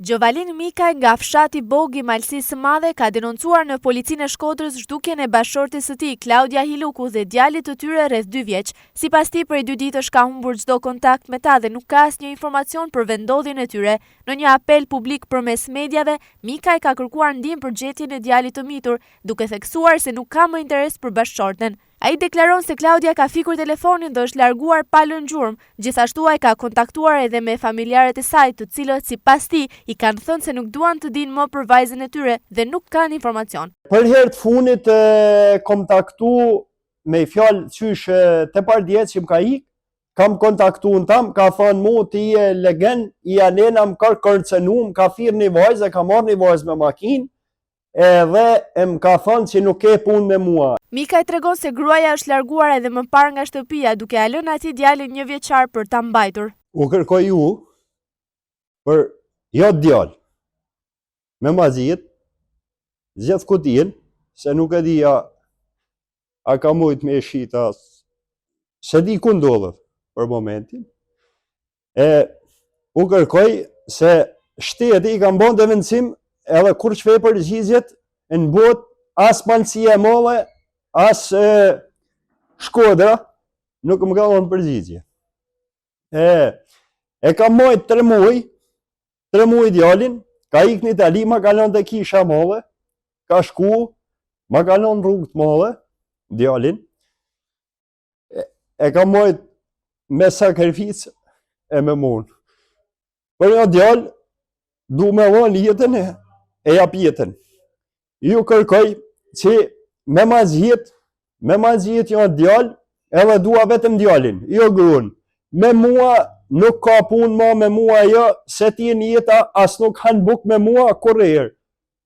Gjovalin Mikaj nga fshati Bogë i Malësisë së Madhe ka denoncuar në Policinë e Shkodrës zhdukjen e bashkëshortes së tij, Klaudia Hiluku dhe djalit të tyre rreth dy vjeç. Sipas tij, prej dy ditësh ka humbur çdo kontakt me ta dhe nuk ka asnjë informacion për vendndodhjen e tyre. Në një apel publik përmes mediave, Mikaj ka kërkuar ndihmë për gjetjen e djalit të mitur, duke theksuar se nuk ka më interes për bashkëshorten. Ai deklaron se Klaudia ka fikur telefonin dhe është larguar pa lënë gjurmë. Gjithashtu ai ka kontaktuar edhe me familjarët e saj, të cilët sipas tij i kanë thënë se nuk duan të dinë më për vajzën e tyre dhe nuk kanë informacion. Për herë të fundit kom taktu me fjalë qysh te pardje që më ka ik, kam kontaktu në tam, ka thonë mu ti je legen, i anena më ka kërcënu, më ka thirrë një vajzë, e ka marrë një vajzë me makinë, Edhe e më ka thënë që nuk ke punë me mua. Mikaj tregon se gruaja është larguar edhe më parë nga shtëpia, duke ia lënë atij djalin njëvjeçar për ta mbajtur. U kërkoj ju për jo djalë me ma gjet gjithë kutinë, se nuk e di a A ka mujt me e shit a, s'e di ku ndodhet për momentin. E u kërkoj se shteti i kam bon denoncim edhe kur çfe përgjigjet e në botë as Malësia e Madhe, as e, Shkodra, nuk më ka dhonë përgjigje. E, e kam majt tre muj, tre muj djalin, ka ik në Itali, ma ka lënë te kisha e madhe, ka shku, ma ka lënë rrugë të madhe, djalin, e, e kam majt me sakrificë e me mund. Për një djalë, du me dhonë jetën e, e jap jetën. Ju kërkoj që me ma gjet, me ma gjet një djalë, edhe dua vetëm djalin, jo gruan. Me mua nuk ka punë ma me mua jo, se ti në jeta as nuk han buk me mua kurrëherë.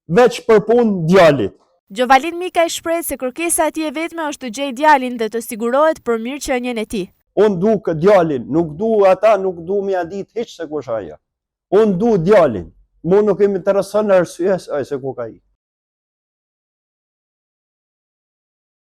Veç për punë djalit. Gjovalin Mikaj shprehet se kërkesa e tij e vetme është të gjejë djalin dhe të sigurohet për mirëqenien e tij. Unë du këtë djalin, nuk du ata, nuk du me ia ditë hiç se kush ajo. Unë du djalin, mu nuk më intereson arsyeja se ku ka ik.